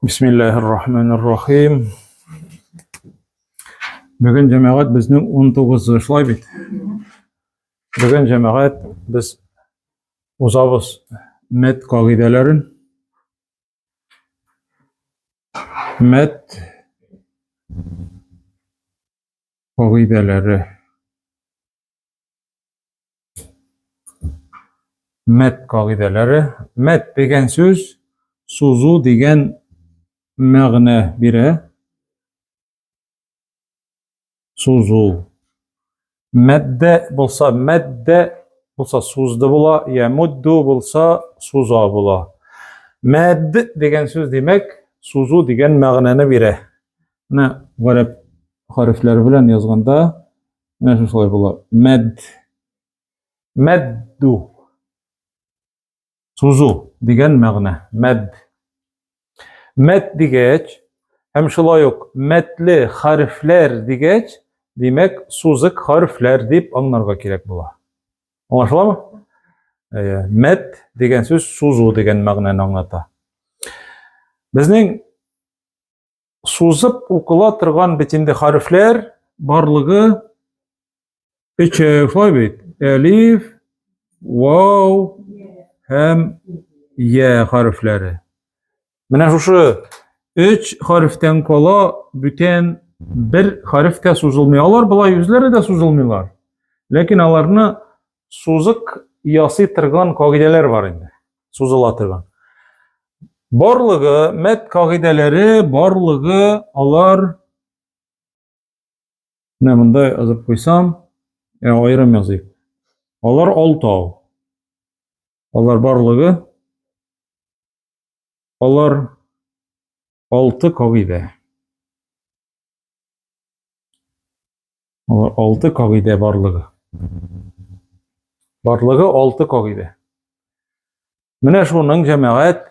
Бисмиллаһир-рахманир-рахим. Бүген җәмәгать безнең 19-ы шулай бит. Бүген җәмәгать без узабыз мәд кагыйдәләрен. Мәд кагыйдәләре. Мәд кагыйдәләре. Мәд дигән сүз сузу дигән мәгънә бирә. Сузу. Мәддә булса, мәддә булса сузды була, я мудду булса суза була. Мәд дигән сүз димәк сузу дигән мәгънәне бирә. Менә гарәп хәрефләре белән язганда менә шулай була. Мәд. Мәдду. Сузу дигән мәгънә. Мәд. Мәд дигәч, һәм шулай ук мәдле хәрефләр дигәч, димәк, сузык хәрефләр дип аңларга кирәк була. Аңлашыламы? Әйе, мәд дигән сүз сузу дигән мәгънәне аңлата. Безнең сузып укыла торган бит инде хәрефләр барлыгы өчәү, шулай бит? Әлиф, вау һәм я хәрефләре. Менә шушы өч хәрефтән кала бүтән бер хәреф тә сузылмый. Алар болай үзләре дә сузылмыйлар. Ләкин аларны сузык ясый торган кагыйдәләр бар инде. Сузыла торган. Барлыгы мәд кагыйдәләре, барлыгы алар менә монда язып куйсам, аерым языйк. Алар алтау. Алар барлыгы алар алты кагыйдә. Алар алты кагыйдә барлыгы. Барлыгы алты кагыйдә. Менә шуның җәмәгать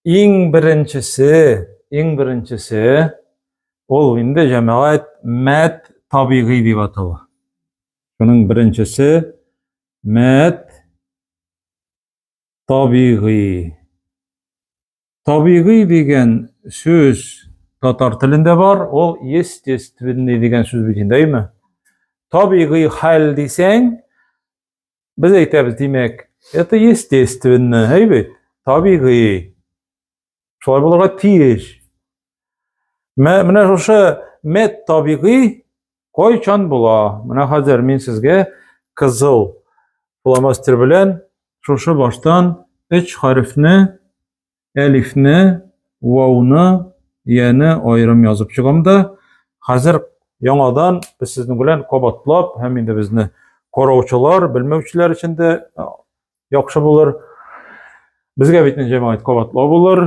иң беренчесе, иң беренчесе ул инде җәмәгать мәд табигый дип атала. Шуның беренчесе мәд табигый. Табигый дигән сүз татар телендә бар, ул естественный дигән сүз бит инде, әйме? Табигый хәл дисәң, без әйтәбез, димәк, это естественно, әй бит? Табигый. Шулай булырга тиеш. Менә шушы мед табигый кайчан була? Менә хәзер мин сезгә кызыл фломастер белән шушы баштан өч хәрефне әлифне, вауны, яне аерым язып чыгам да, хәзер яңадан без сезнең белән кабатлап һәм инде безне караучылар, белмәүчеләр өчен дә яхшы булыр. Безгә бит инде җәмәгать кабатлау булыр.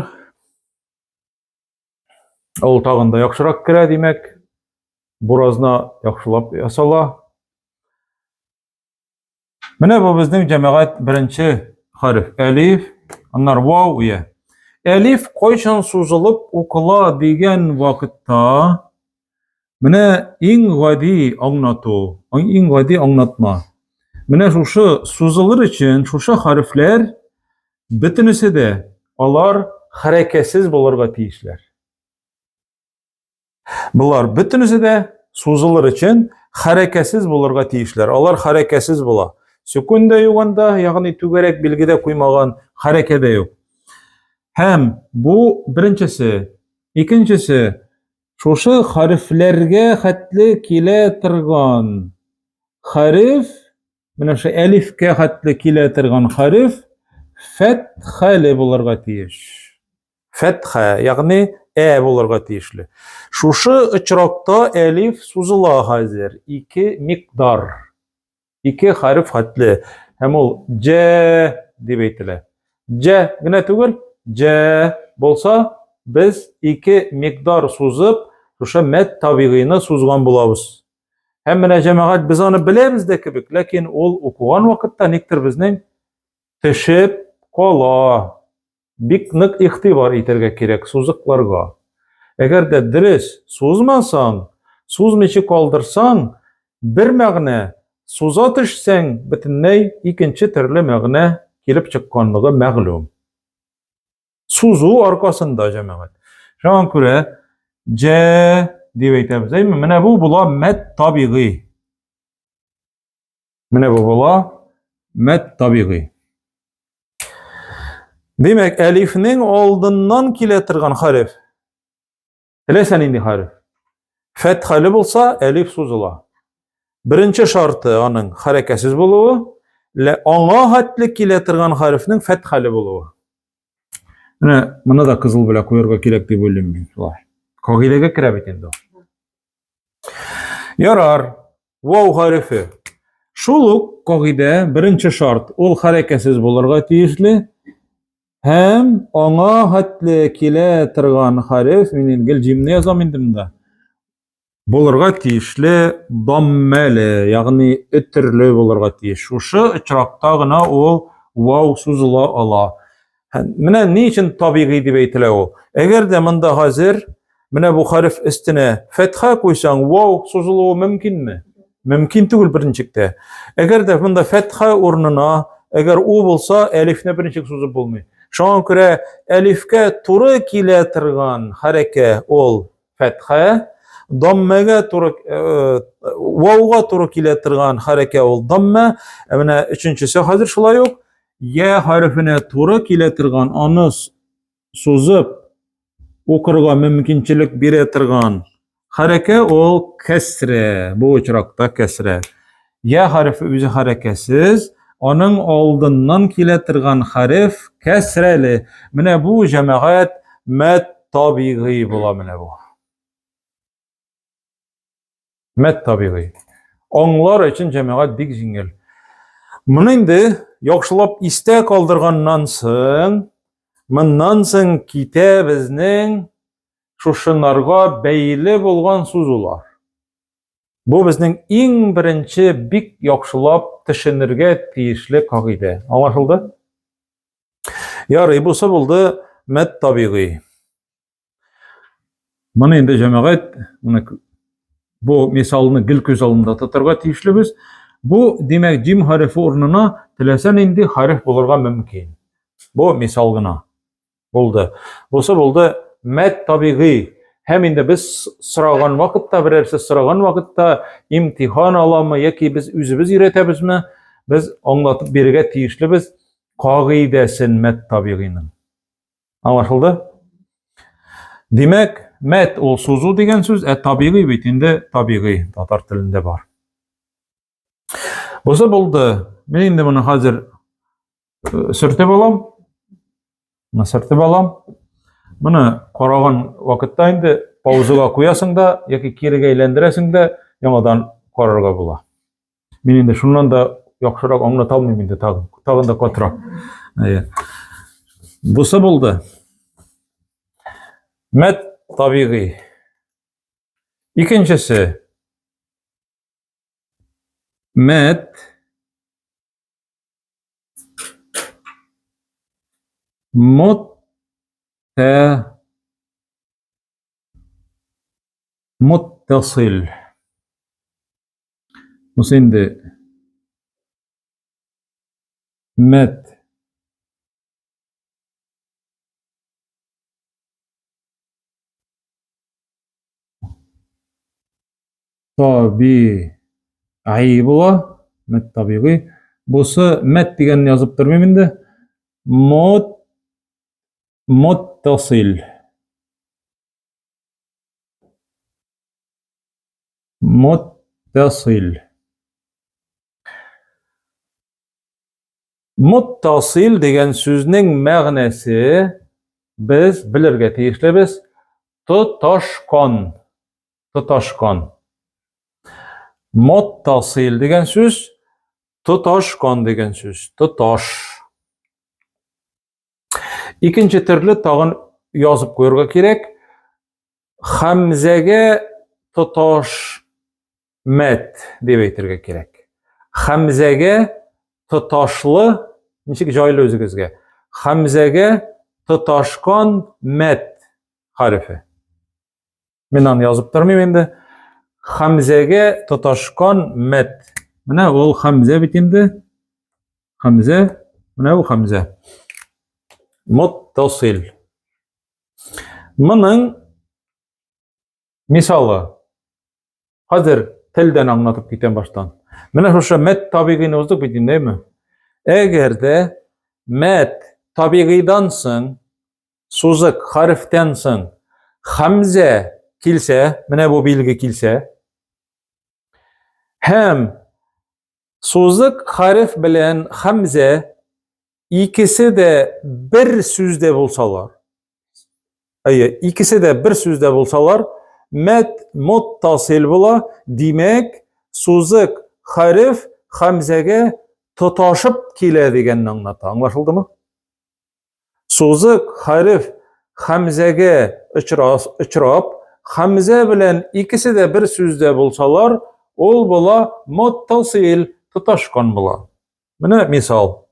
Ул тагын да яхшырак керә, димәк, буразна яхшылап ясала. Менә бу безнең җәмәгать беренче хәреф әлиф, аннары вау я. Әлиф кайчан сузылып укыла дигән вакытта менә иң гади аңлату, иң гади аңлатма. Менә шушы сузылыр өчен шушы хәрефләр бөтенесе дә алар хәрәкәсез булырга тиешләр. Болар бөтенесе дә сузылыр өчен хәрәкәсез булырга тиешләр. Алар хәрәкәсез була. Сүкүн дә юк анда, ягъни түгәрәк билге дә куймаган, хәрәкә дә юк. Һәм бу беренчесе. Икенчесе, шушы хәрефләргә хәтле килә торган хәреф, менә шушы әлифкә хәтле килә торган хәреф фәтхәле булырга тиеш. Фәтхә, ягъни ә булырга тиешле. Шушы очракта әлиф сузыла хәзер. Ике микъдар. Ике хәреф хәтле. Һәм ул җә дип әйтелә. Җә генә түгел, җә булса, без ике микъдар сузып, шушы мәд табигыйны сузган булабыз. Һәм менә җәмәгать без аны беләбез дә кебек, ләкин ул укыган вакытта никтер безнең төшеп кала. Бик нык игътибар итәргә кирәк сузыкларга. Әгәр дә дөрес сузмасаң, сузмыйча калдырсаң, бер мәгънә, суза төшсәң, бөтенләй икенче төрле мәгънә килеп чыкканлыгы мәгълүм. Сузу аркасында, җәмәгать. Шуңа күрә җә дип әйтәбез. Әйме, менә бу була мәд табигый. Менә бу була мәд табигый. Димәк, әлифнең алдыннан килә торган хәреф. Теләсә нинди хәреф. Фәтхәле булса, әлиф сузыла. Беренче шарты аның хәрәкәсез булуы, аңа хәтле килә торган хәрефнең фәтхәле булуы. Менә моны да кызыл белән куярга кирәк дип уйлыйм мин. Шулай. Кагыйдәгә керә бит инде. Ярар. Вау хәрефе. Шул ук кагыйдә, беренче шарт, ул хәрәкәсез булырга тиешле. Һәм аңа хәтле килә торган хәреф, мин инде гел җимне язам инде монда. Булырга тиешле даммәле, ягъни өтерле булырга тиеш. Шушы очракта гына ул вау сузыла ала. Менә ни өчен табигый дип әйтелә ул. Әгәр дә монда хәзер менә бу хәреф өстенә фәтха куйсаң, вау сузылуы мөмкинме? Мөмкин түгел берничек тә. Әгәр дә монда фәтха урынына, әгәр у булса, әлифне берничек сузып булмый. Шуңа күрә әлифкә туры килә торган хәрәкә ул фәтха, даммәгә туры э, вауга туры килә торган хәрәкә ул даммә. Ә менә өченчесе хәзер шулай ук я хәрефенә туры килә торган, аны сузып укырга мөмкинчелек бирә торган хәрәкә ул кәсрә. Бу очракта кәсрә. Я хәрефе үзе хәрәкәсез, аның алдыннан килә торган хәреф кәсрәле. Менә бу җәмәгать мәд табигый була менә бу. Мәд табигый. Аңлар өчен җәмәгать бик җиңел. Моны инде яхшылап истә калдырганнан соң, моннан соң китә безнең шушынарга бәйле булган сузулар. Бу безнең иң беренче бик яхшылап төшенергә тиешле кагыйдә. Аңлашылды? Ярый, бусы булды мәд табигый. Моны инде җәмәгать, моны бу мисалны гел күз алдында тотарга тиешлебез. Бу, димәк, җим хәрефе урынына теләсә нинди хәреф булырга мөмкин. Бу мисал гына. Булды. Бусы булды мәд табигый. Һәм инде без сораган вакытта, берәрсе сораган вакытта имтихан аламы яки без үзебез өйрәтәбезме, без аңлатып бирергә тиешлебез кагыйдәсен мәд табигыйның. Аңлашылды? Димәк, мәд ул сузу дигән сүз, ә табигый бит инде табигый татар телендә бар. Бусы булды. Мин инде моны хәзер э, сөртеп алам. Моны сөртеп алам. Моны караган вакытта инде паузага куясың да яки кирегә әйләндерәсең дә яңадан карарга була. Мин инде шуннан да яхшырак аңлата алмыйм инде тагын, тагын да катырак. Бусы булды. Мәт табигый. Икенчесе. Мәт мот муттасил. Бусы инде мәт табигый була. Мәт табигый. Бусы мәт дигәнне язып тормыйм инде. Мот муттасил. Муттасил. Муттасил дигән сүзнең мәгънәсе без белергә тиешлебез. Тоташкан. Тоташкан. Муттасил дигән сүз тоташкан дигән сүз. Тоташ. Икенче төрле тагын язып куярга кирәк. Хәмзәгә тоташ мәт дип әйтергә кирәк. Хәмзәгә тоташлы, ничек җайлы үзегезгә. Хәмзәгә тоташкан мәт хәрефе. Мин аны язып тормыйм инде. Хәмзәгә тоташкан мәт. Менә ул хәмзә бит инде. Хәмзә, менә ул хәмзә. Муттасил. Моның мисалы. Хәзер телдән аңлатып китәм баштан. Менә шушы мәд табигыйны уздык бит инде, әйме? Әгәр дә мәд табигыйдан соң, сузык хәрефтән соң хәмзә килсә, менә бу билге килсә, һәм сузык хәреф белән хәмзә икесе дә бер сүздә булсалар, әйе, икесе дә бер сүздә булсалар, мәд муттасил була, димәк, сузык хәреф хәмзәгә тоташып килә дигәнне аңлата. Аңлашылдымы? Сузык хәреф хәмзәгә очрап, хәмзә белән икесе дә бер сүздә булсалар, ул була муттасил, тоташкан була. Менә мисал.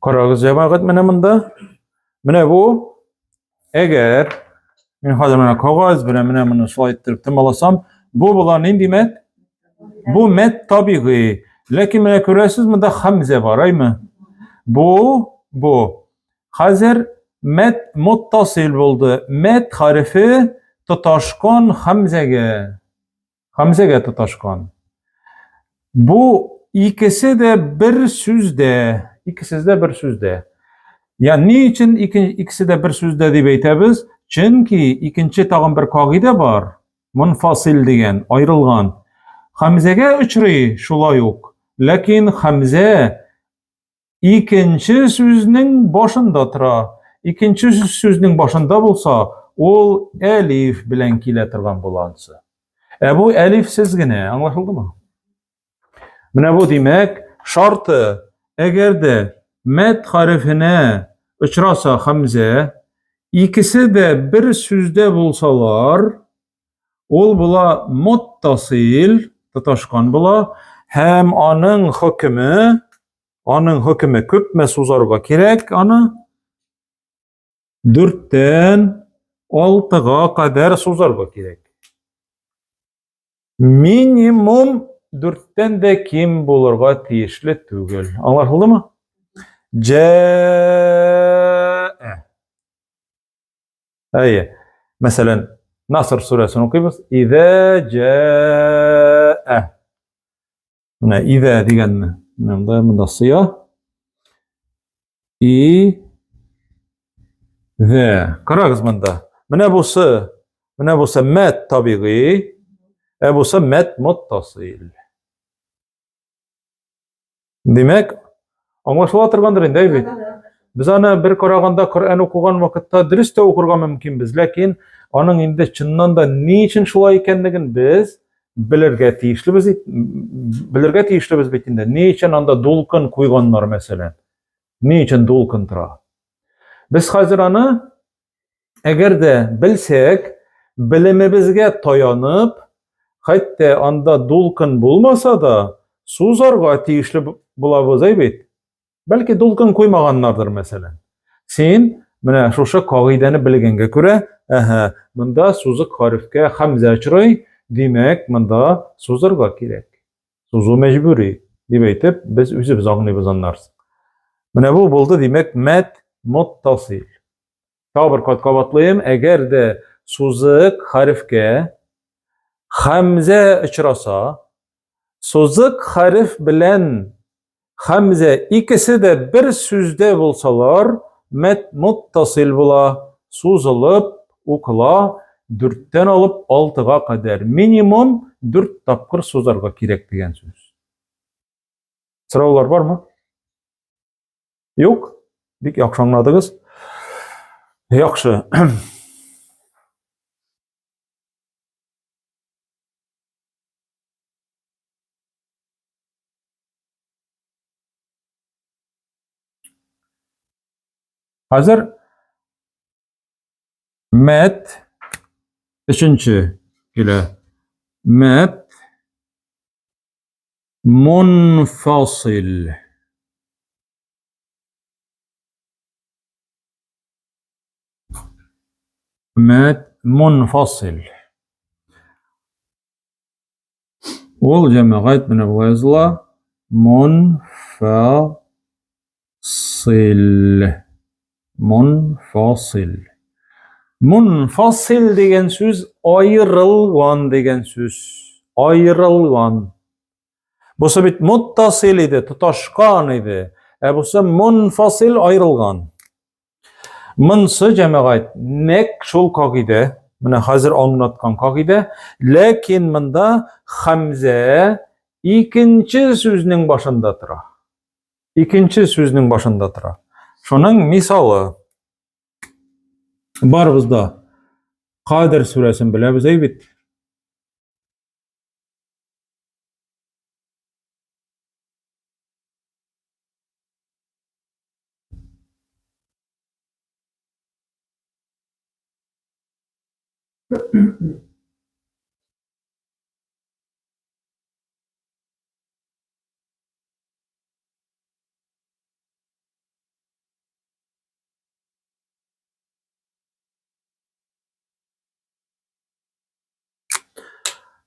Карагыз, җәмәгать, менә монда. Менә бу әгәр мин хәзер менә кагаз белән менә моны шулай иттереп томаласам, бу була нинди мәд? Бу мәд табигый. Ләкин менә күрәсез, монда хамзә бар, әйме? Бу, бу. Хәзер мәд муттасил булды. Мәд хәрефе тоташкан хамзәгә. Хамзәгә тоташкан. Бу икесе дә бер сүздә, икесе дә бер сүздә. Я ни өчен икесе дә бер сүздә дип әйтәбез? Чөнки икенче тагын бер кагыйдә бар. Мунфасил дигән, аерылган. Хамзәгә очрый шулай ук. Ләкин хамзә Икенче сүзнең башында тора. Икенче сүзнең башында булса, ул әлиф белән килә торган була ансы. Ә бу әлифсез генә, аңлашылдымы? Менә бу димәк, шарты, әгәр дә мәд хәрефенә очраса хәмзә, икесе дә бер сүздә булсалар, ул була муттасил, тоташкан була, һәм аның хөкеме Аның хөкеме күпме сузарга кирәк аны? Дүрттән алтыга кадәр сузарга кирәк. Минимум дүрттән дә ким булырга тиешле түгел. Аңлашылдымы? Җәә. Әйе. Мәсәлән, Наср сүрәсен укыйбыз. Изә җәә. Менә идә дигәнне. Менә монда монда сыя. И Дә. Карагыз монда. Менә бусы, менә бусы мәд табигый, ә бусы мәд муттасил. Димәк, аңлашыла торгандыр инде, бит. Без аны бер караганда Коръән укыган вакытта дөрес тә укырга мөмкинбез, ләкин аның инде чыннан да ни өчен шулай икәнлеген без белергә тиешлебез белергә тиешлебез бит инде. Ни өчен анда дулкын куйганнар, мәсәлән? Ни өчен дулкын тора? Без хәзер аны әгәр дә белсәк, белемебезгә таянып, хәтта анда дулкын булмаса да, сузарга тиешле булабыз, әй бит. Бәлки дулкын куймаганнардыр, мәсәлән. Син менә шушы кагыйдәне белгәнгә күрә, әһә, монда сузык хәрефкә хәмзә очрый, димәк, монда сузырга кирәк. Сузу мәҗбүри, дип әйтеп, без үзебез аңлыйбыз аннарсын. Менә бу булды, димәк, мәд муттасил. Тагы бер кат кабатлыйм, әгәр дә сузык хәрефкә хәмзә очраса, сузык хәреф белән Хәмзә икесе дә бер сүздә булсалар, мәд муттасил була, сузылып укыла, дүрттән алып алтыга кадәр. Минимум дүрт тапкыр сузарга кирәк дигән сүз. Сораулар бармы? Юк? Бик яхшы аңладыгыз. Яхшы. Хәзер мәт өченче килә. Мәт мунфасил. Мәд мунфасил. Ул җәмәгать менә болай языла. Мунфасил. Мунфасил. Мунфасил дигән сүз аерылган дигән сүз. Аерылган. Бусы бит муттасил иде, тоташкан иде. Ә бусы мунфасил аерылган. Монсы җәмәгать нәк шул кагыйдә, менә хәзер аңлаткан кагыйдә, ләкин монда хәмзә икенче сүзнең башында тора. Икенче сүзнең башында тора. Шуның мисалы барыбыз да Кадр сүрәсен беләбез, әй бит.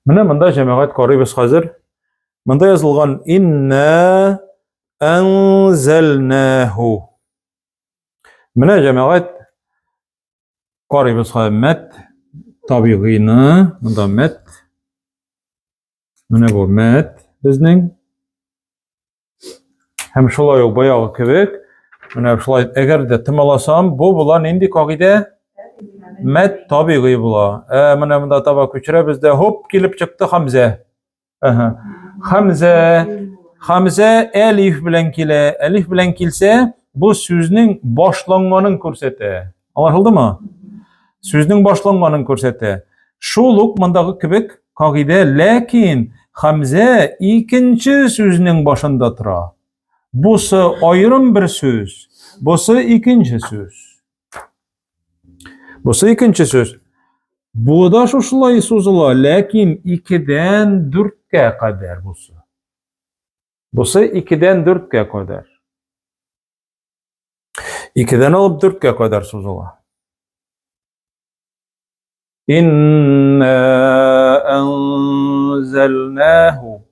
Менә монда җәмәгать карыйбыз хәзер. Монда язылган инна анзалнаху. Менә җәмәгать карыйбыз хәзер мәт табигыйны, монда мәт. Менә бу мәт безнең. Һәм шулай ук баягы кебек, менә шулай әгәр дә томаласам, бу була нинди кагыйдә? Мәд табигый була. Ә менә монда таба күчерәбез дә, хоп, килеп чыкты хамзә. Әһә. Хамзә, хамзә әлиф белән килә. Әлиф белән килсә, бу сүзнең башланганын күрсәтә. Аңлашылдымы? Сүзнең башланганын күрсәтә. Шул ук мондагы кебек кагыйдә, ләкин хамзә икенче сүзнең башында тора. Бусы аерым бер сүз, бусы икенче сүз. Бусы икенче сүз. Бу да шушылай сузыла, ләкин икедән дүрткә кадәр бусы. Бусы икедән дүрткә кадәр. Икедән алып дүрткә кадәр сузыла. Инна анзалнаху.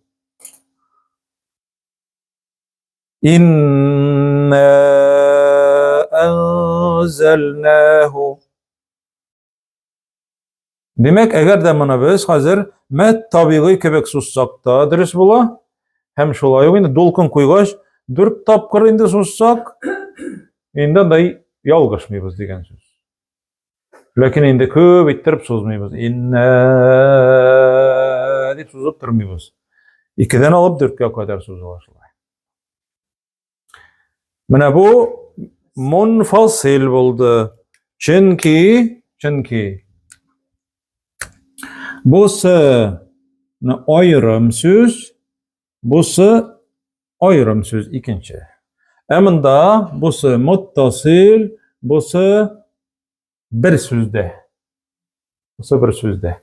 Инна анзалнаху. Димәк, әгәр дә моны без хәзер мәд табигый кебек сузсак та дөрес була. Һәм шулай ук инде дулкын куйгач, дүрт тапкыр инде сузсак, инде андай ялгышмыйбыз дигән сүз. Ләкин инде күп иттереп сузмыйбыз. Инна дип сузып тормыйбыз. Икедән алып дүрткә кадәр сузыла шулай. Менә бу мунфасил булды. Чөнки, чөнки бусы аерым сүз, бусы аерым сүз икенче. Ә монда бусы муттасил, бусы бер сүздә. Бусы бер сүздә.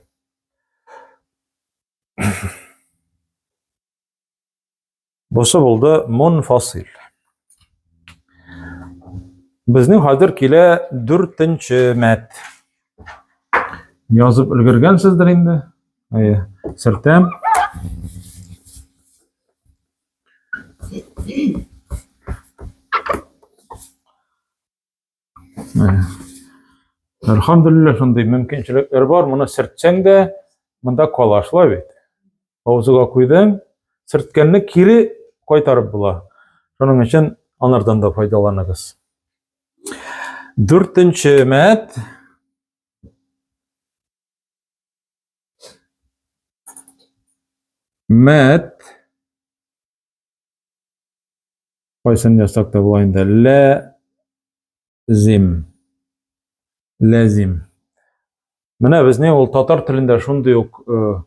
Бусы булды мунфасил. Безнең хәзер килә дүртенче мәт. Язып өлгергәнсездер инде. Әйе, сертәм. Әлхәмдүлилләһ, шундый мөмкинчелекләр бар. Моны сертсәң дә, монда кала шулай бит. Паузага куйдың, серткәнне кире кайтарып була. Шуның өчен анардан да файдаланыгыз. Дүртенче мәт. Мәт. Кайсын язсак та була инде. Ләзим. Ләзим. Менә безнең ул татар телендә шундый ук э,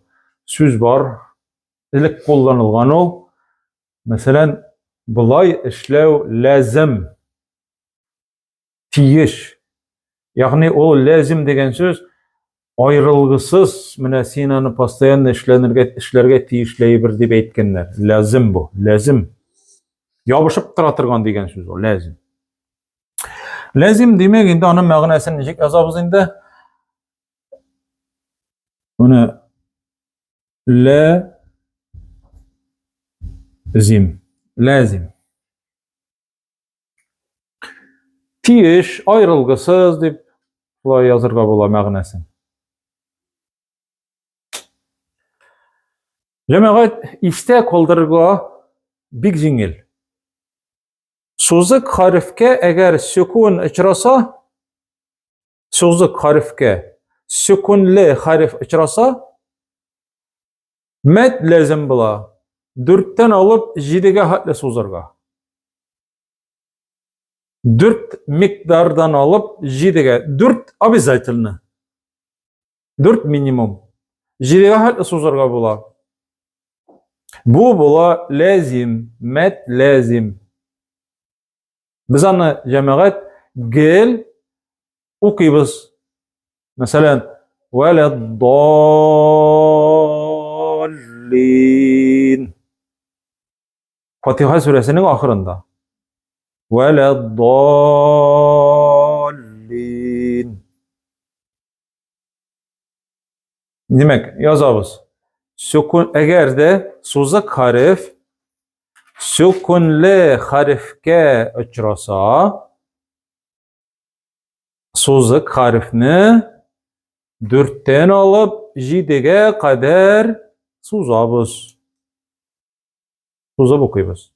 сүз бар. Элек кулланылган ул. Мәсәлән, болай эшләү ләзим. Тиеш. Ягъни ул ләзим дигән сүз аерылгысыз, менә син аны постоянно эшләнергә, эшләргә тиешле әйбер дип әйткәннәр. Ләзим бу, ләзим. Ябышып тора торган дигән сүз ул, ләзим. Ләзим димәк, инде аның мәгънәсен ничек язабыз инде? Менә лә зим. Ләзим. Тиеш, аерылгысыз дип шулай язырга була мәгънәсен. Җәмәгать истә калдырырга бик җиңел. Сузык хәрефкә әгәр сүкун очраса, сузык хәрефкә сүкунле хәреф очраса, мәд ләзем була. Дүрттән алып җидегә хәтле сузырга. Дүрт микъдардан алып җидегә. Дүрт обязательно. Дүрт минимум. Җидегә хәтле сузырга була. Бу була ләзим, мәд ләзим. Без аны җәмәгать гел укыйбыз. Мәсәлән, вәләддаллин. Фатиха сүрәсенең ахырында. Вәләддаллин. Димәк, язабыз. Сүкун, әгәр дә сузык хәреф сүкунле хәрефкә очраса, сузык хәрефне дүрттән алып җидегә кадәр сузабыз. Сузып укыйбыз.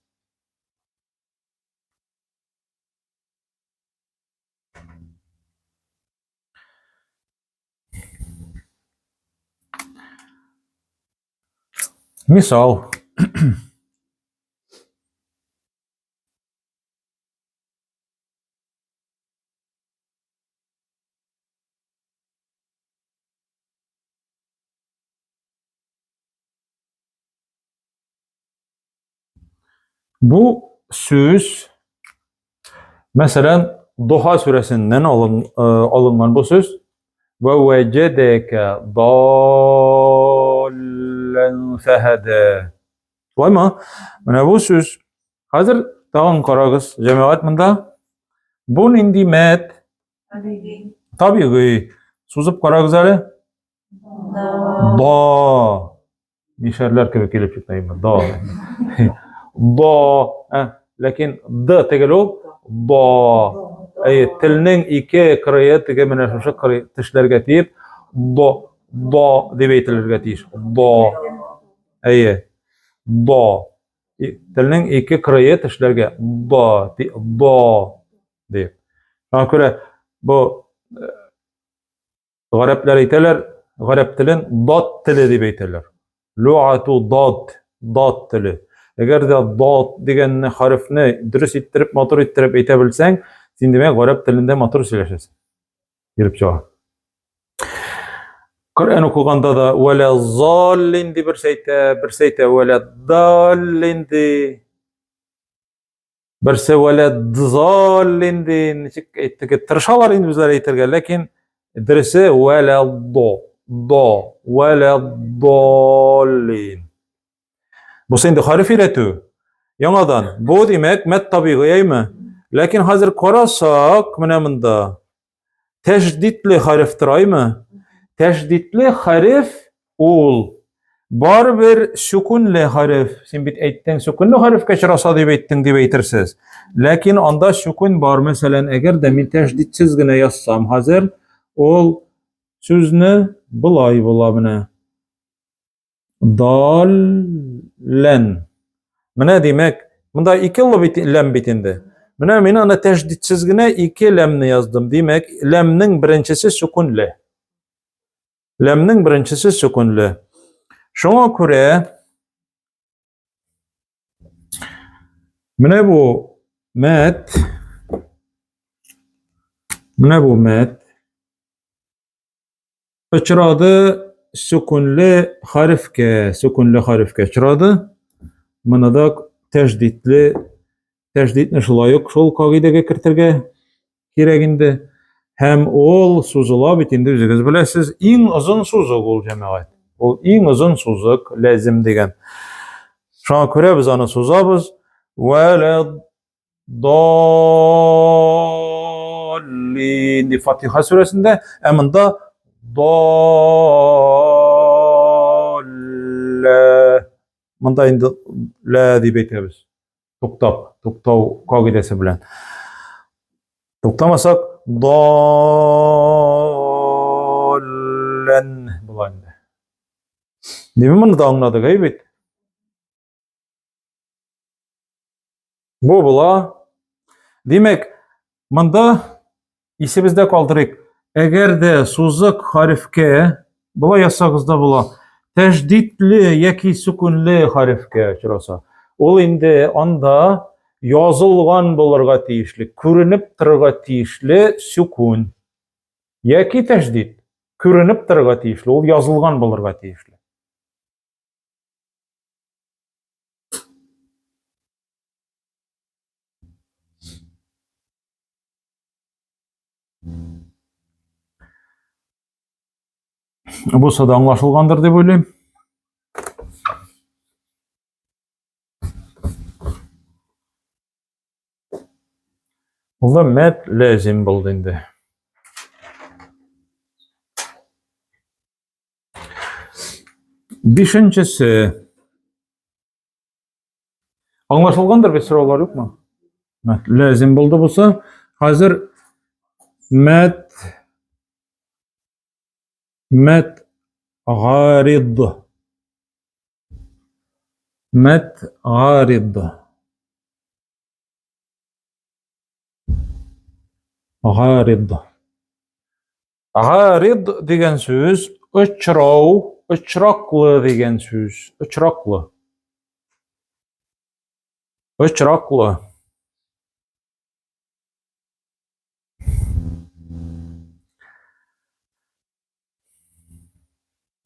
Мисал. Бу сүз, мәсәлән, Духа сүрәсеннән алын, э, алынган бу сүз. Вә вәҗәдәкә даллән фәһәдә. Шулаймы? Менә бу сүз. Хәзер тагын карагыз, җәмәгать монда. Бу нинди мәд? Табигый. Табигый. Сузып карагыз әле. Да. Мишәрләр кебек килеп чыкты инде. Да. Да. Ә, ләкин д түгел ул. Да. Әйе, телнең ике кырые теге менә шушы кырый тешләргә тиеп, до, до дип әйтелергә тиеш. До. Әйе. До. Телнең ике кырые тешләргә до, до дип. Шуңа күрә бу э, Гарәпләр әйтәләр, гарәп телен дат теле дип әйтәләр. Луату дат, дат теле. Әгәр дә дат дигәнне хәрефне дөрес иттереп, матур иттереп әйтә белсәң, син димәк гарәп телендә матур сөйләшәсең. Килеп чыга. Коръән укыганда да вәлә заллин дип берсе әйтә, берсе әйтә вәлә даллин ди. Берсе вәлә дзаллин ди, ничек әйттек, тырышалар инде үзләре әйтергә, ләкин дөресе вәлә до, до, вәлә доллин. Бусы инде хәреф өйрәтү. Яңадан, бу димәк мәд табигый әйме? Ләкин хәзер карасак, менә монда Тәждидле хәреф тораймы? Тәждидле хәреф ул барыбер сүкүнле хәреф. Син бит әйттең, сүкүнле хәрефкә очраса дип әйттең дип әйтерсез. Ләкин анда сүкүн бар. Мәсәлән, әгәр дә мин тәждидсез генә язсам хәзер, ул сүзне болай була менә. Даллән. Менә димәк, монда ике л бит, ләм бит инде. Менә мин аны тәждидсез генә ике ләмне яздым. Димәк, ләмнең беренчесе сүкүнле. Ләмнең беренчесе сүкүнле. Шуңа күрә менә бу мәт менә бу мәт Очрады сүкүнле хәрефкә, сүкүнле хәрефкә очрады. Моны да тәждидле, тәждидне шулай ук шул кагыйдәгә кертергә кирәк инде. Һәм ул сузыла бит инде үзегез беләсез, иң озын сузык ул җәмәгать. Ул иң озын сузык ләзим дигән. Шуңа күрә без аны сузабыз. Вәлә Доллин дип Фатиха сүрәсендә, ә монда доллин. Монда инде лә дип әйтәбез. Туктап, туктау кагыйдәсе белән. Туктамасак, доллән була инде. Димәк, моны да аңладык, әй бит? Бу була. Димәк, монда исебездә калдырыйк. Әгәр дә сузык хәрефкә, болай язсагыз да була, тәждидле яки сүкүнле хәрефкә очраса, ул инде анда язылган булырга тиешле, күренеп торырга тиешле сүкүн яки тәждид күренеп торырга тиешле, ул язылган булырга тиешле. Бусы да аңлашылгандыр дип уйлыйм. Ул да мәт ләзим булды инде. Бишенчесе. Аңлашылгандыр бит сораулар юкмы? Мәт ләзим булды булса, хәзер мәт мәт гарид. Мәт гарид. Гарид. Гарид дигән сүз очрау, очраклы дигән сүз, очраклы. Очраклы.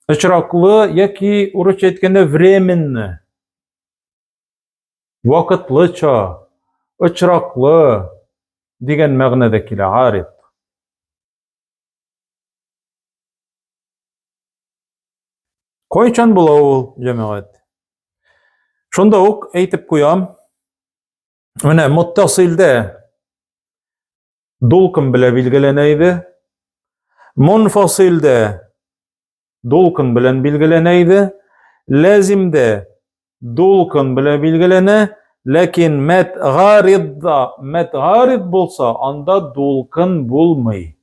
Очраклы яки урысча әйткәндә временно. Вакытлыча, очраклы дигән мәгънәдә килә арид. Кайчан була ул, җәмәгать? Шунда ук әйтеп куям. Менә муттасилдә дулкын белән билгеләнә иде. Мунфасилдә дулкын белән билгеләнә иде. Ләзимдә дулкын белән билгеләнә, ләкин мәд гаридда, мәд гарид булса, анда дулкын булмый.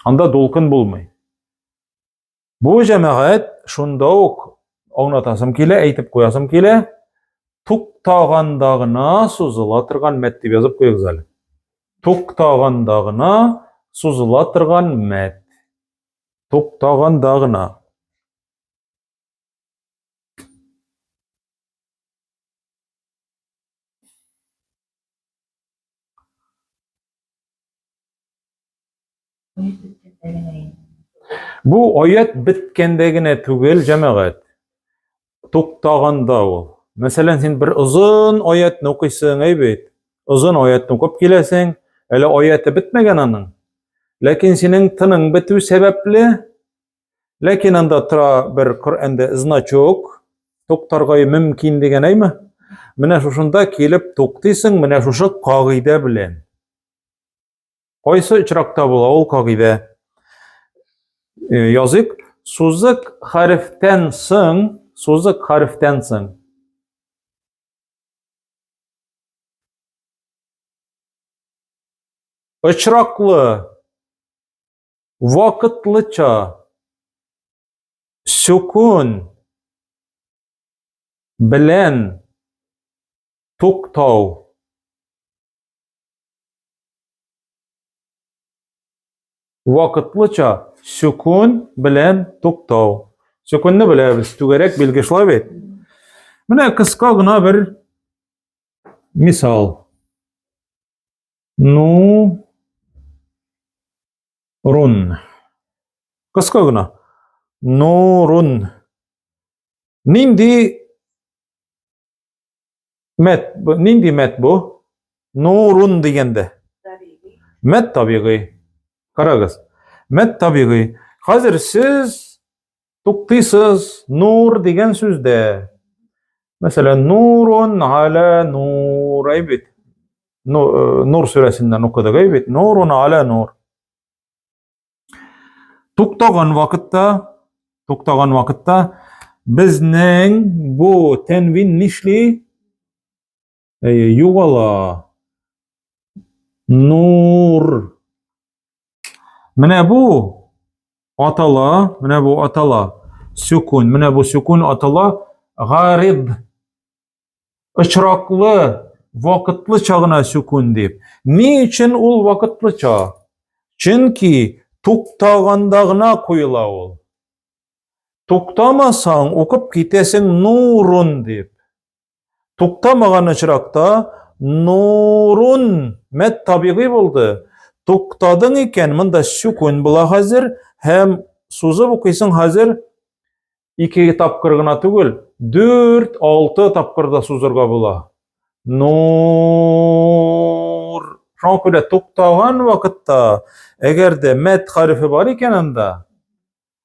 Анда дулкын булмый. Бу җәмәгать шунда ук аңлатасым килә, әйтеп куясым килә. Туктаганда гына сузыла торган мәд дип язып куегыз әле. Туктаганда гына сузыла торган мәд. Туктаганда гына. Бу аят беткәндә генә түгел, җәмәгать. Туктаганда ул. Мәсәлән, син бер озын аятны укыйсың, әй бит. Озын аятны укып киләсең, әле аяты бетмәгән аның. Ләкин синең тының бетү сәбәпле, ләкин анда тора бер Коръәндә значок, туктарга мөмкин дигән әйме? Менә шушында килеп туктыйсың, менә шушы кагыйдә белән. Кайсы очракта була ул кагыйдә? Э, языйк. Сузык хәрефтән соң, сузык хәрефтән соң. Очраклы, вакытлыча, сүкүн белән туктау. Вакытлыча сүкүн белән туктау. Сүкүнне беләбез, түгәрәк билге шулай бит. Менә кыска гына бер мисал. Ну, рун. Кыска гына. Нурун. Нинди Мәт, нинди мәт бу? Нурун дигәндә. Мәт табигый. Карагыз. Мәт табигый. Хәзер сез туктыйсыз нур дигән сүздә. Мәсәлән, нурун аля нур, әй бит. Э, нур сүрәсеннән укыдык, әй бит. Нурун аля нур. Туктаган вакытта, туктаган вакытта Безнең бу тәнвин нишли? Әйе, югала. Нур. Менә бу атала, менә бу атала. Сүкүн, менә бу сүкүн атала гариб. Очраклы, вакытлыча гына сүкүн дип. Ни өчен ул вакытлыча? Чөнки туктаганда гына куела ул. Туктамасаң, укып китәсең нурун дип. Туктамаган очракта нурун мәд табигый булды. Туктадың икән, монда сүкүн була хәзер һәм сузып укыйсың хәзер ике тапкыр гына түгел, дүрт, алты тапкыр да сузырга була. Нур. Шуңа күрә туктаган вакытта, әгәр дә мәд хәрефе бар икән анда,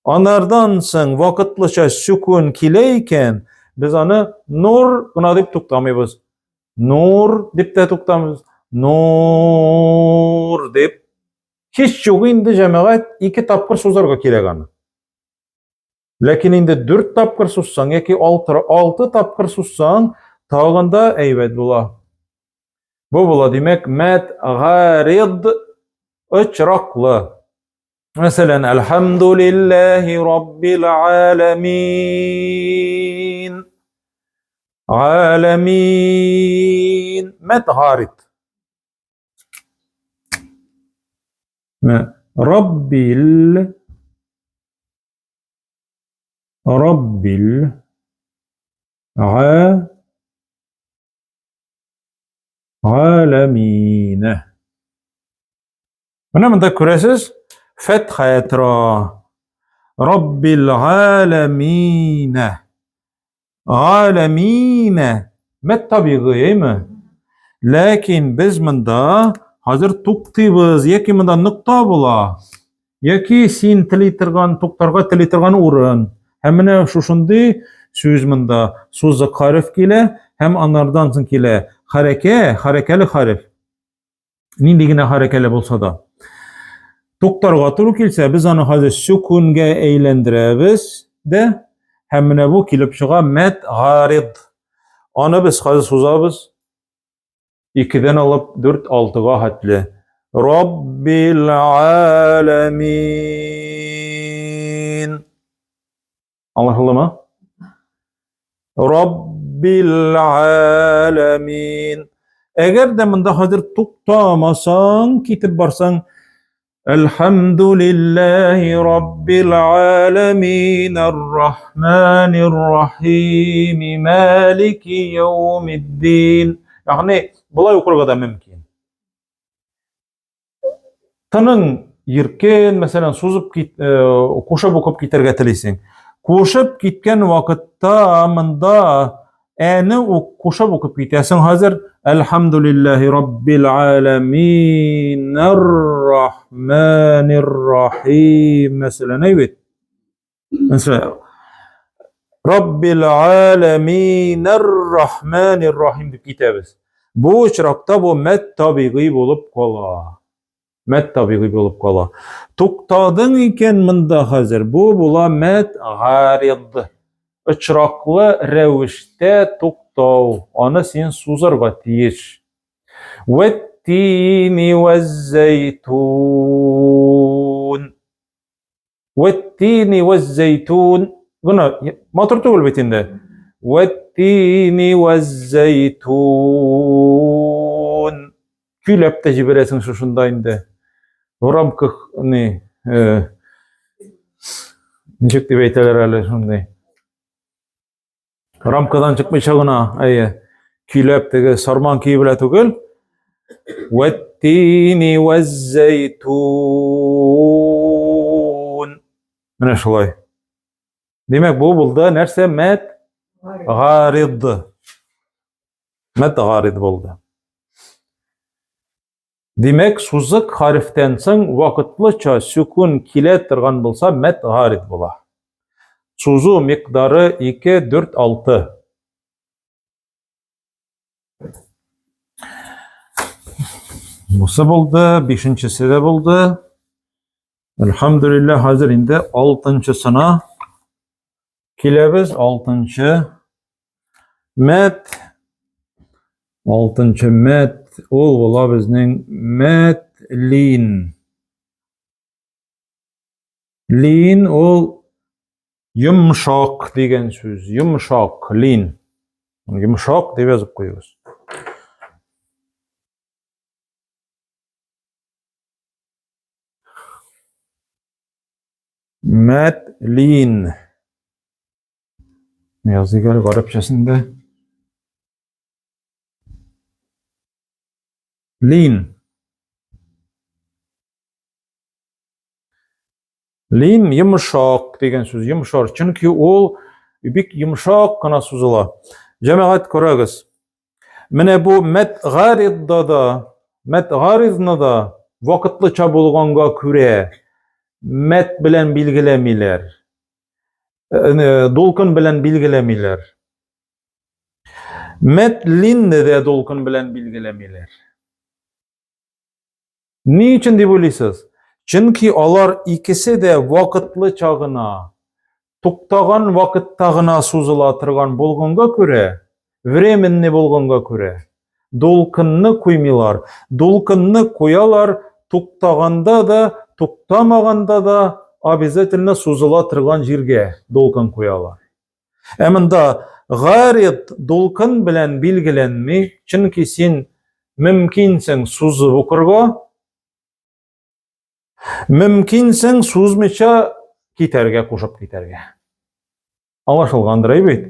анардан соң вакытлыча сүкүн килә икән, без аны нур гына дип туктамыйбыз. Нур дип тә туктамыйбыз. Нур дип. Һич юк инде, җәмәгать, ике тапкыр сузарга кирәк аны. Ләкин инде дүрт тапкыр сузсаң яки алты, алты тапкыр сузсаң, тагын да әйбәт була. Бу була, димәк, мәд гарид очраклы. Мәсәлән, әлхәмдулилләһи раббил аламин. Аламин. Мәд гарид. Раббил Раббил Га Галәминә. Менә монда күрәсез, фәтхә тора. Раббил галәминә. Галәминә. Мәд табигый, әйме? Ләкин без монда хәзер туктыйбыз, яки монда нокта була. Яки син тели торган, туктарга тели торган урын. Һәм менә шушындый сүз монда сузык хәреф килә һәм анардан соң килә хәрәкә, хәрәкәле хәреф. Нинди генә хәрәкәле булса да. Туктарга туры килсә, без аны хәзер сүкүнгә әйләндерәбез дә, һәм менә бу килеп чыга мәд гарид. Аны без хәзер сузабыз. Икедән алып дүрт алтыга хәтле. Раббил аламин. Аңлашылдымы? Раббил аламин. Әгәр дә монда хәзер туктамасаң, китеп барсаң, Әлхәмдулилләһи раббил аламин ар-рахманир рахим малики яумиддин. Ягъни, болай укырга да мөмкин. Тының иркен, мәсәлән, сузып кит, э, кушып укып китәргә телисең. Кушып киткән вакытта монда әне ук кушып укып китәсең хәзер. Әлхәмдулиллаһи раббил аламин, ар-рахманир рахим, мәсәлән, әй бит. Мәсәлән, Раббил аламин, ар-рахманир рахим дип китәбез. Бу очракта бу мәд табигый булып кала. Мәд табигый булып кала. Туктадың икән монда хәзер, бу була мәд гарид. Очраклы рәвештә туктау. Аны син сузарга тиеш. Вәттини вәззәйтун. Вәттини вәззәйтун. Гына матур түгел бит инде. Вәттини вәззәйтун. Көйләп тә җибәрәсең шушында инде. В рамках ни, э, ничек дип әйтәләр әле шундый. Рамкадан чыкмыйча гына, әйе, көйләп теге сарман көе белә түгел. Вәттини вәззәйтун. Менә шулай. Димәк, бу булды нәрсә? Мәт гарид. Мәт гарид булды. Димәк, сузык хәрефтән соң вакытлыча сүкүн килә торган булса, мәд гарид була. Сузу микъдары 2, 4, 6. Бусы булды, бишенчесе дә булды. Әлхәмдүлилләһ, хәзер инде алтынчысына. Киләбез алтынчы мәд. Алтынчы мәд ул була безнең мәдлин. Лин ул йомшак дигән сүз. Йомшак, лин. Йомшак дип язып куегыз. Мәтлин. Языйк әле гарәпчәсендә. Лин. Лин йомшак дигән сүз, йомшар. Чөнки ул бик йомшак кына сузыла. Җәмәгать күрәгез. Менә бу мәт гаридда да, мәт гаридны да вакытлыча булганга күрә мәт белән билгеләмиләр. Э, э, дулкын белән билгеләмиләр. Мәт линне дә дулкын белән билгеләмиләр. Ни өчен дип уйлыйсыз? Чөнки алар икесе дә вакытлыча гына, туктаган вакытта гына сузыла торган булганга күрә, временный булганга күрә, дулкынны куймыйлар. Дулкынны куялар туктаганда да, туктамаганда да обязательно сузыла торган җиргә дулкын куялар. Ә монда гарид дулкын белән билгеләнми, чөнки син мөмкинсең сузып укырга, мөмкинсең сузмыйча китәргә, кушып китәргә. Аңлашылгандыр, әй бит?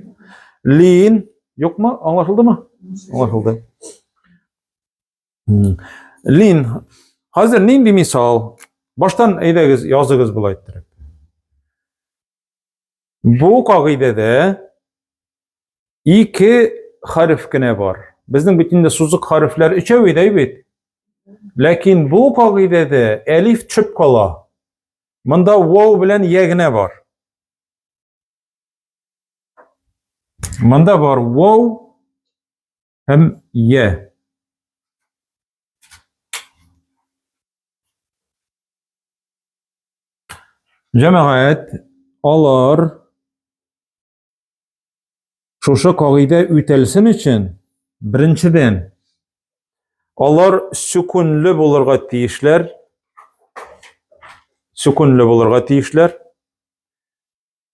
Лин, юкмы? Аңлашылдымы? Аңлашылды. Лин, хәзер нинди мисал? Баштан әйдәгез, языгыз болай иттереп. Бу кагыйдәдә ике хәреф кенә бар. Безнең бит инде сузык хәрефләр өчәү иде бит. Ләкин бу кагыйдәдә әлиф төшеп кала. Монда вау белән я генә бар. Монда бар вау һәм я. Җәмәгать, алар шушы кагыйдә үтәлсен өчен, беренчедән, алар сүкүнле булырга тиешләр. Сүкүнле булырга тиешләр.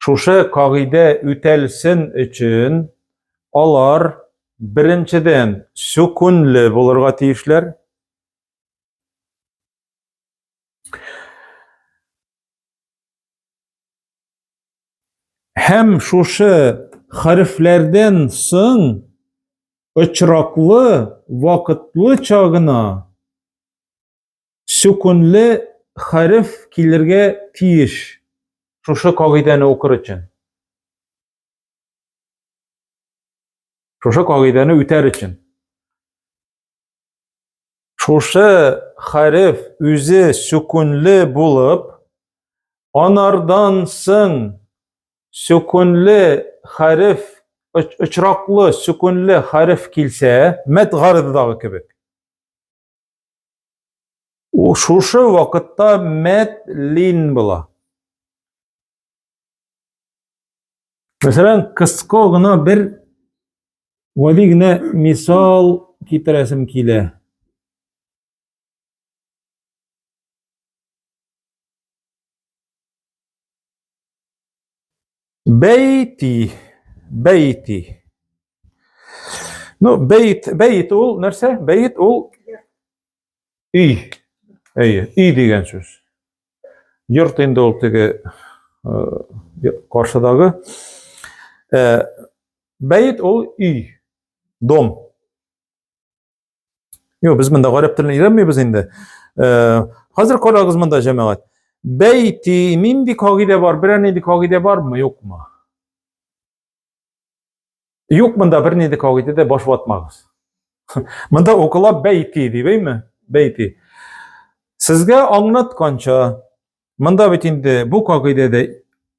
Шушы кагыйдә үтәлсен өчен, алар беренчедән сүкүнле булырга тиешләр. Һәм шушы хәрефләрдән соң очраклы, вакытлыча гына сүкүнле хәреф килергә тиеш. Шушы кагыйдәне укыр өчен. Шушы кагыйдәне үтәр өчен. Шушы хәреф үзе сүкүнле булып, анардан соң сүкүнле хәреф, очраклы сүкүнле хәреф килсә, мәд гарыдагы кебек. Ул шушы вакытта мәд лин була. Мәсәлән, кыска гына бер гади генә мисал китерәсем килә. Бәйти, бәйти. Ну, бәйт, бәйт ул нәрсә? Бәйт ул өй. Әйе, өй дигән сүз. Йорт инде ул теге э, каршыдагы. Э, бәйт ул өй, дом. Юк, без монда гарәп телен өйрәнмибез инде. Э, хәзер карагыз монда, җәмәгать. Бәйти нинди кагыйдә бар? Берәр нинди кагыйдә бармы, юкмы? Юк монда бернинди кагыйдә дә баш ватмагыз. Монда укыла бәйти дип, әйме? Бәйти. Сезгә аңлатканча, монда бит инде бу кагыйдәдә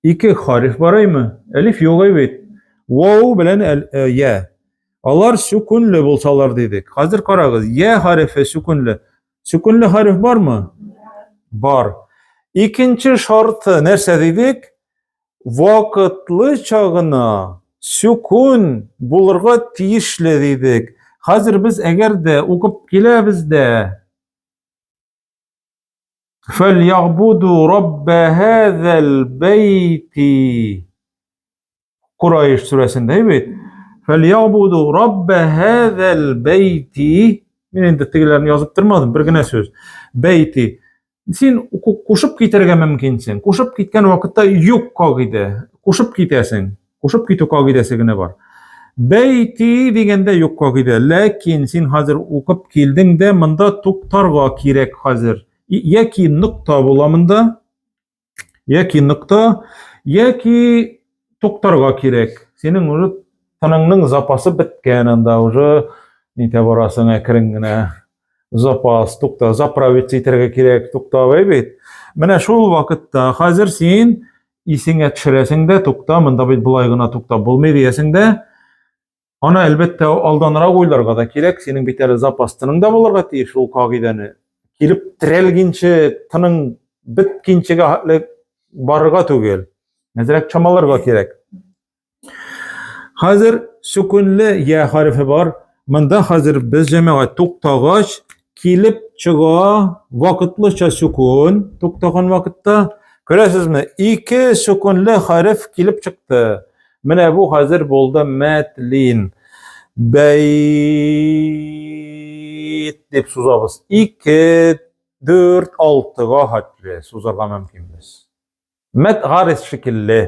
ике хариф бар, әйме? Әлиф юк бит. Вау белән э, я. Алар сүкүнле булсалар дидек. Хәзер карагыз, я харифе сүкүнле. Сүкүнле хариф бармы? Бар. Икенче шарты нәрсә дидек? вакытлыча гына сүкүн булырга тиешле дидек. Хәзер без әгәр дә укып киләбез дә Фәльягбуду рабба һазал бәйти. Курайш сүрәсендә бит. Фәльягбуду рабба һазал бәйти. Мин инде тегеләрне язып тормадым, бер генә сүз. Бәйти. Син кушып китәргә мөмкинсең. Кушып киткән вакытта юк кагыйдә. Кушып китәсең. Кушып китү кагыйдәсе генә бар. Бәйти дигәндә юк кагыйдә. Ләкин син хәзер укып килдең дә, монда туктарга кирәк хәзер. Яки нокта була монда, яки нокта, яки туктарга кирәк. Синең уже тыныңның запасы беткән анда уже нитә барасың әкрен генә. Запас, тукта, заправиться итәргә кирәк, туктап бит. Менә шул вакытта хәзер син исеңә төшерәсең дә, тукта, монда бит болай гына туктап булмый диясең дә, аны әлбәттә алданрак уйларга да кирәк, синең бит әле запас тының да булырга тиеш ул кагыйдәне. Килеп терәлгенче, тының беткенчегә хәтле барырга түгел. Әзрәк чамаларга кирәк. Хәзер сүкүнле я хәрефе бар. Монда хәзер без җәмәгать туктагач килеп чыга вакытлыча сүкүн туктаган вакытта. Күрәсезме? Ике сүкүнле хәреф килеп чыкты. Менә бу хәзер булды мәтлин. Бәйт дип сузабыз. 2, 4, 6-га хәтле сузарга мөмкинбез. Мәт гарис шикелле.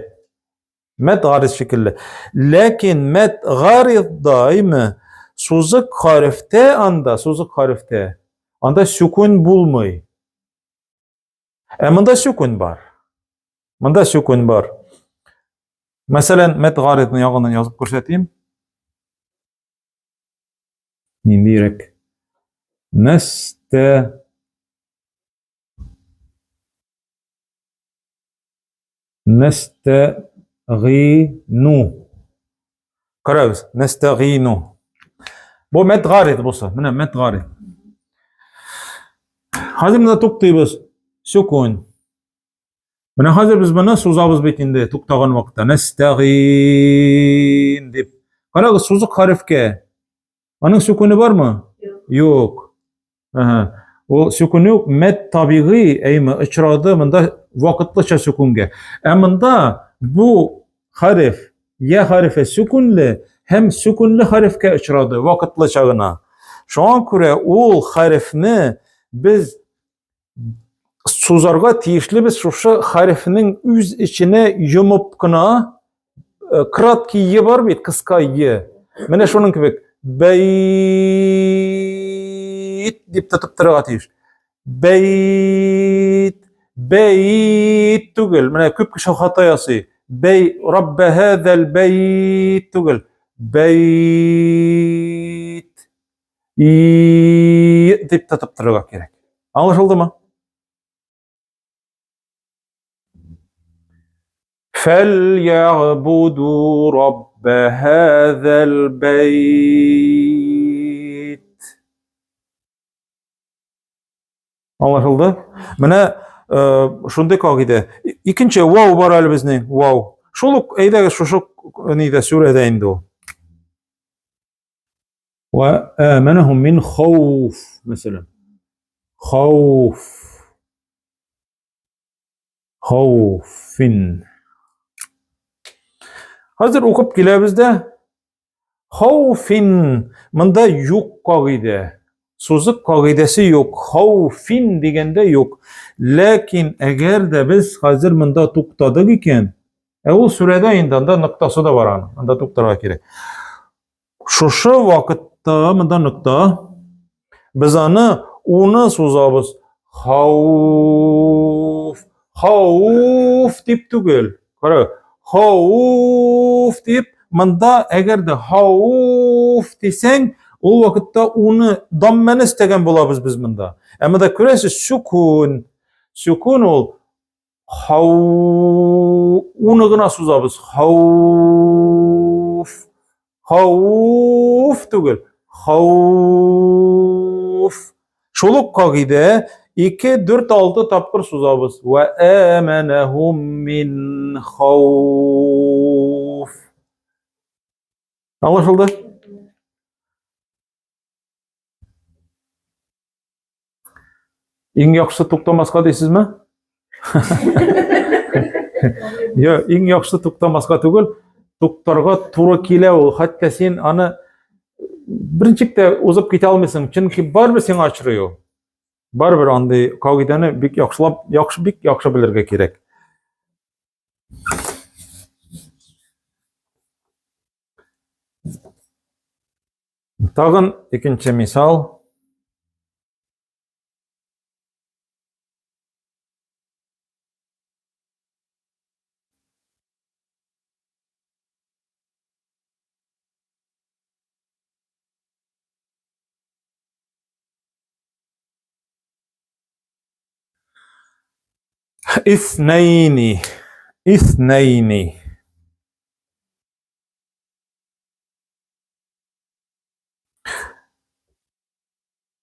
Мәт гариз шикелле. Ләкин мәт гариз даимы сузык хәрефтә анда, сузык хәрефтә. Анда сүкүн булмый. Ә монда сүкүн бар. Монда сүкүн бар. Мәсәлән, мәт гаризны ягыннан язып күрсәтим. Ниндирәк? Нәстә Нәстәгыйну. Карагыз, нәстәгыйну. Бу мәд гарид булса, менә мәд гарид. Хәзер менә туктыйбыз. Сүкүн. Менә хәзер без моны сузабыз бит инде туктаган вакытта. Нәстәгыйн дип. Карагыз, сузык хәрефкә. Аның сүкүне бармы? Юк. Ага. Ул сүкүнү мәд табигый, әйме, очрады монда вакытлыча сүкүнгә. Ә монда бу хәреф, я хәрефе сүкүнле һәм сүкүнле хәрефкә очрады вакытлыча гына. Шуңа күрә ул хәрефне без сузарга тиешлебез шушы хәрефнең үз эченә йомып кына э, краткий е бар бит, кыска е. Менә шуның кебек бәйт дип тотып торырга тиеш. Бәйт, бәйт түгел. Менә күп кеше хата ясый. Бәй, раббә һәзәл бәйт түгел. Бәйт и дип тотып торырга кирәк. Аңлашылдымы? فليعبدوا رب هذا البيت Аңлашылды? Менә э, шундый кагыйдә. Икенче вау бар әле безнең, вау. Шул ук әйдәгез шушы нидә сүрәдә инде ул. Ва аманахум мин хауф, мәсәлән. Хауф. Хауфин. Хәзер укып киләбез дә. Хауфин. Монда юк кагыйдә. Сузык кагыйдәсе юк. Хауфин дигәндә юк. Ләкин әгәр дә без хәзер монда туктадык икән, ә ул сүрәдә инде анда ноктасы да бар аның. Анда туктарга кирәк. Шушы вакытта монда нокта. Без аны уны сузабыз. Хауф. Хауф дип түгел. Кара. Хауф дип монда әгәр дә хауф дисәң, ул вакытта уны даммәне өстәгән булабыз без монда. Ә монда күрәсез, сүкүн. Сүкүн ул Хау уны гына сузабыз. Хауф. Хауф түгел. Хауф. Шул ук кагыйдә 2, 4, 6 тапкыр сузабыз. Вә әмәнәһум мин хауф. Аңлашылды? Иң яхшысы туктамаска дисезме? Йо, иң яхшысы туктамаска түгел, туктарга туры килә ул. Хәтта син аны берничек тә узып китә алмыйсың, чөнки барыбер сиңа очрый ул. Барыбер андый кагыйдәне бик яхшылап, яхшы бик яхшы белергә кирәк. Тагын икенче мисал. Иснәйни. Иснәйни.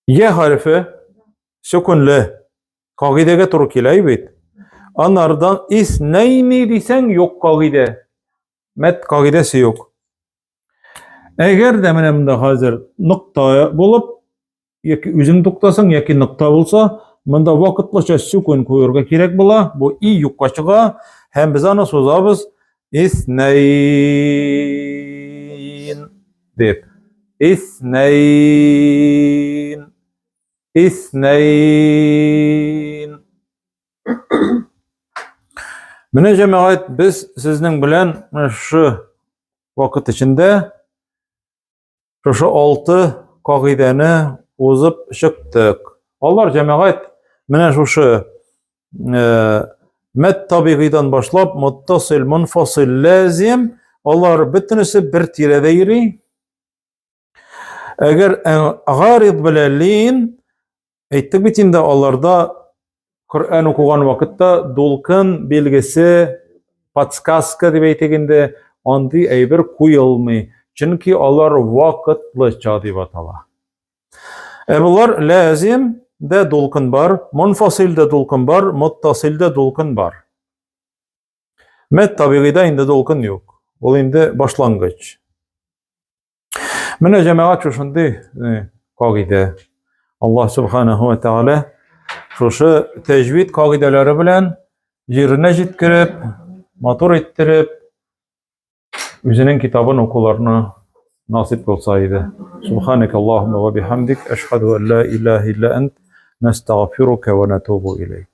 Е хәрефе сөкүнле. Кагыйдәгә туры килә бит. Анардан иснәйни дисәң, юк кагыйдә. Мәт кагыйдәсе юк. Әгәр дә менә монда хәзер нокта булып, яки үзең туктасаң, яки нокта булса, монда вакытлыча сүкүн куярга кирәк була. Бу и юкка чыга һәм без аны сузабыз иснәйн дип. Иснәйн. Иснәйн. Менә җәмәгать, без сезнең белән менә шушы вакыт эчендә шушы алты кагыйдәне узып чыктык. Алар җәмәгать менә шушы э, мәд табигыйдан башлап муттасил, мунфасил, лазим алар бөтенесе бер тирәдә йөри. Әгәр э, гарид белән лин Әйттек бит инде, аларда Коръән укыган вакытта дулкын билгесе, подсказка дип әйтик инде, андый әйбер куелмый. Чөнки алар вакытлыча дип атала. Ә болар ләзим дә дулкын бар, мунфасил дә дулкын бар, муттасил дә дулкын бар. Мәд табигыйда инде дулкын юк. Ул инде башлангыч. Менә җәмәгать шушындый э, кагыйдә. Аллаһ субханаһу ва тааля шушы тәҗвид кагыйдәләре белән җиренә җиткереп, матур иттереп, үзенең китабын укуларны насип кылса иде. Субханак Аллаһумма ва бихамдик, ашһаду ан ла илаһа илля ант, настагфирука ва натубу илейк.